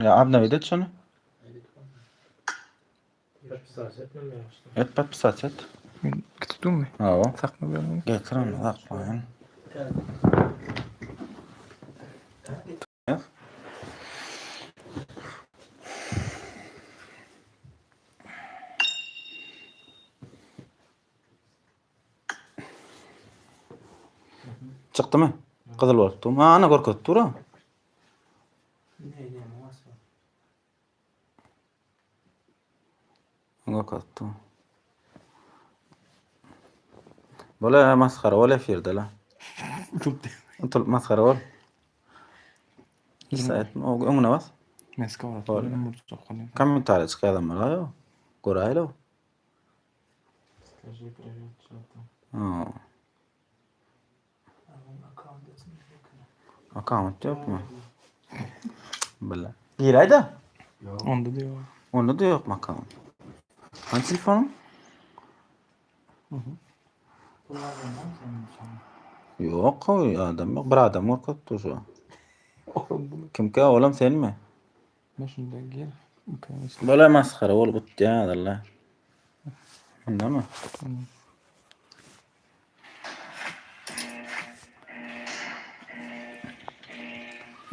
Ýa obnowit et şony. Et podpisat et. Men tutdummy? Hawa. Sakla bölümini. Getir onu saklaýyn. Çykdymy? Gyzyl bolup dur. Ha, ana görkezip dur. ha. Görkezip dur. Bol masgara bol efirde la. Utulyp masgara bol. Hiç etme, o öňüne bas. Men skowrat bilen burçak goýdum. Kommentariýa çyk ýazanlar ýok. Göräýeli. Скажи привет, что там? Ha. Akkaunt ýokmy? Bile. Giräýdä. Onda diýär. Onda da ýokmy akkaunt? Hany telefonyň? Ýok, oý, adam ýok. Bir adam görkezip dur şu. Kimkä olam senmi? Men şunda gel. Bola masgara bolup utýar Allah. Mundamy?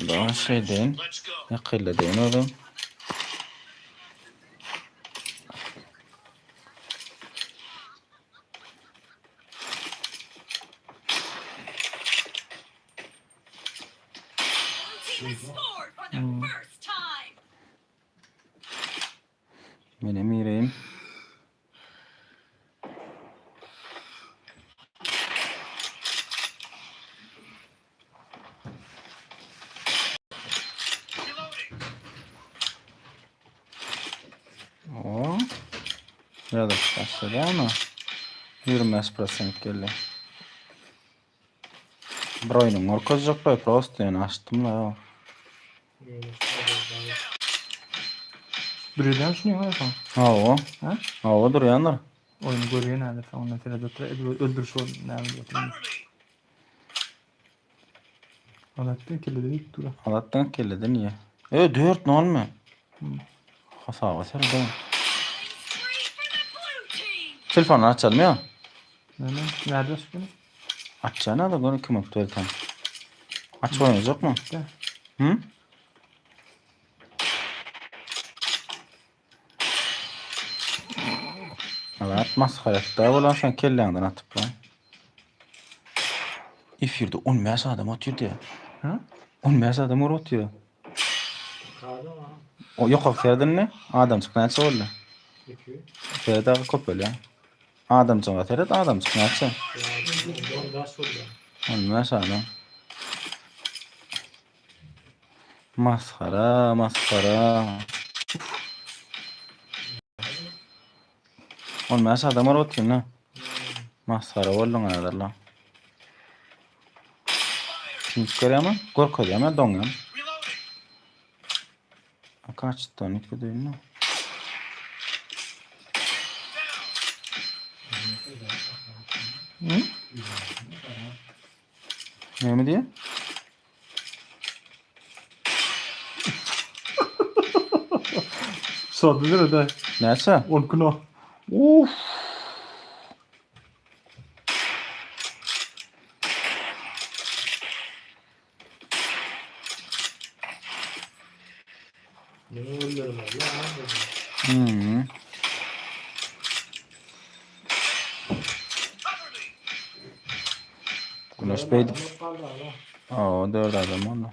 Daha şeyden ýakynladyň özüm. Menem gireýin. O. Ýazyp başlady ama 25% geldi. Bir oýnuň görkezjek boý prosto ýöne açdym la. Birden şunu ýa Hawa. Ha? Hawa durýandyr. Oýny görýän häzir sen ondan seredip otur. Öldürüş ol näme diýip otur. Alatdan kellede diýip dur. Alatdan kellede niýe? E 4-0 my? Hasaba serede. Telefony açalım ya. Näme? Näde açyp Açýan adam göni kim öpdü elten. Açyp oýnajak mı? De. Hı? Alat masgara etdi bolan sen kelläňden atyp lan. Efirde 15 adam otyr diýe. Ha? 15 adam görüp otyr. O ýokary serdinmi? Adamçyk näçe boldy? Seret aga köpelýär. Adamçyga seret, adamçyk näçe? 15 adam. Masgara, masgara. 15 adam görüp otyr ne? Masgara bolduň häzir lan. Pink görýärmi? Görkezýärmi doňýan? Kaçdan üýtgedeyinmi? Hı? Näme diýýär? Sordy bir de. Näçe? 10 kilo. Uf. Hmm. Güneş beýdip. Aa, 4 adam oldu.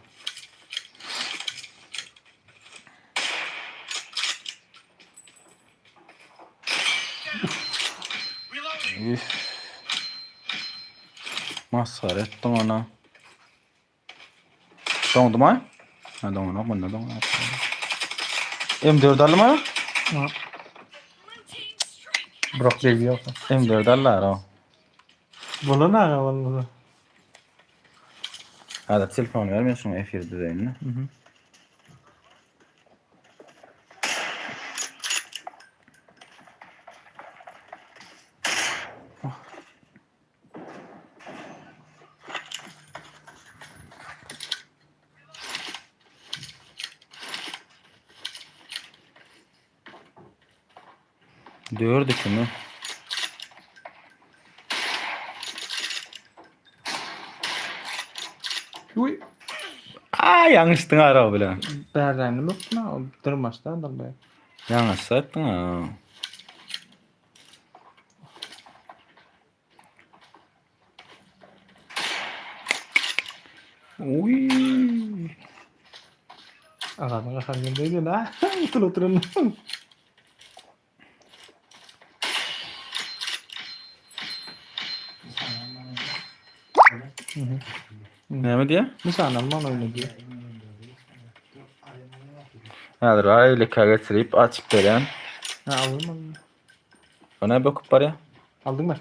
Üf. Masgara etdiň ona. Doňdumy? Ha doňanok, bunda doňanok. M4 aldymy? Ha. Bırak degi ýok. M4 aldylar o. Bolan aga vallahi. Häzir telefon ber men şuňa efir düzeýin. Mhm. Dört ikimi? Uy. Aa ýalňyşdyň ara bilen. Bärden bökdüm ha, dyrmaşdan dyrdy. Ýalňyşsaýtdyň ha. Uy. Adamyň gahary geldi la. Otur oturun. Näme diýýär? Nişan alman oýna diýýär. Häzir aýlyka geçirip açyp berýän. Ha aldym aldym. O näme böküp barýar? Aldyňmy?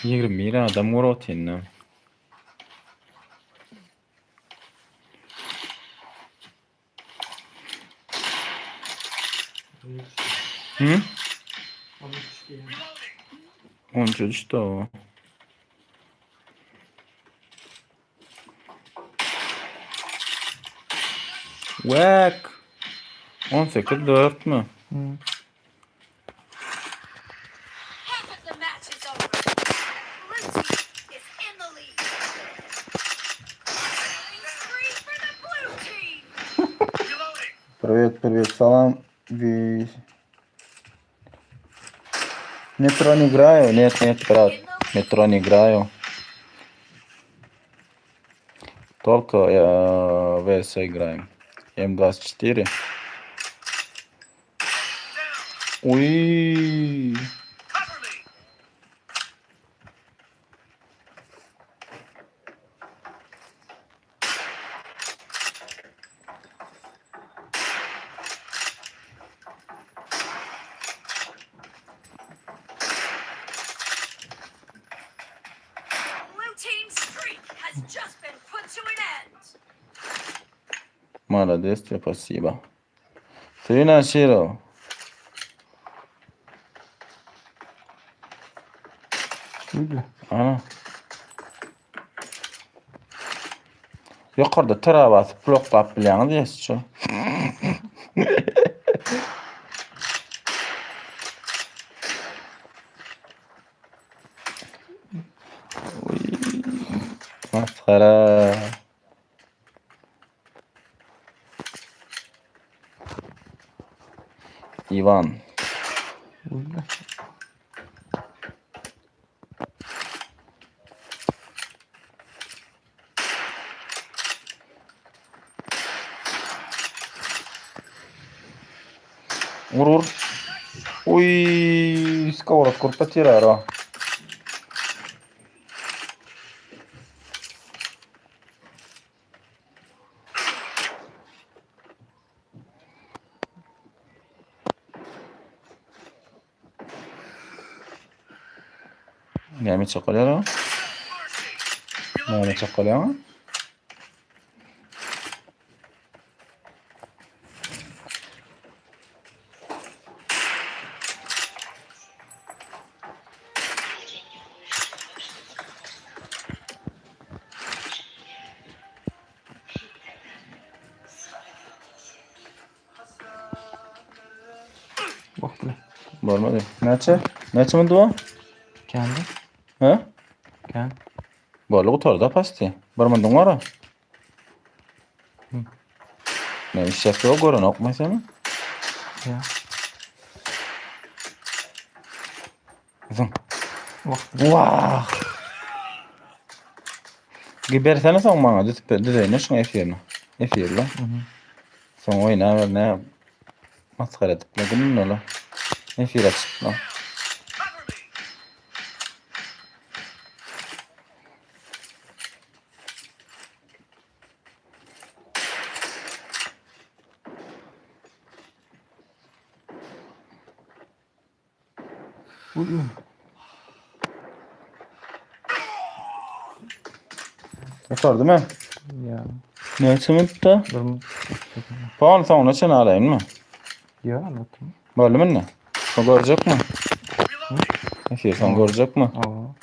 21 adam görüp otyryn. Hı? 13 düşdi o. Wek. 18 4 mü? Hı. Half of the match is over. Blue team is in the lead. Killing spree for the blue team. Привет, привет, salam. Ви... Метро не играю? Нет, нет, брат. Метро не играю. Только э, VS играем. М24. Уи. Blue team's streak has just been put to an end. Молодец, тебе спасибо. Сырина Широ. Uy. Ana. Ýokarda tıra basyp bloklap bilýäňiz ýes şu. Uy, Masgara. Iwan. Uy. Vur vur. Uy, skovrod kurpa tirar o. Näme çakalýar o? Näme çakalýar o? Bak bile. Bolmady. Näçe? Näçe mundy bu? Kendi. He? Ken. Boldy gutardy pasti. Bir mundyň bar. Ne iş yapıyor gören okma seni? Ya. Zın. Bak. Wah. Gibersene soň maňa düzüp düzeýine şuň efirini. Efirle. Soň oýna ber ne masgara edip ne günün ola. Efir açyp la. Uy. Gutardy mı? Ya. Ne çymytda? Durma. Puan soňuna çen alaýyn mı? Ya anlattım. Boldy mı ne? Soň görjek mi? Efir soň görjek mi? Aa.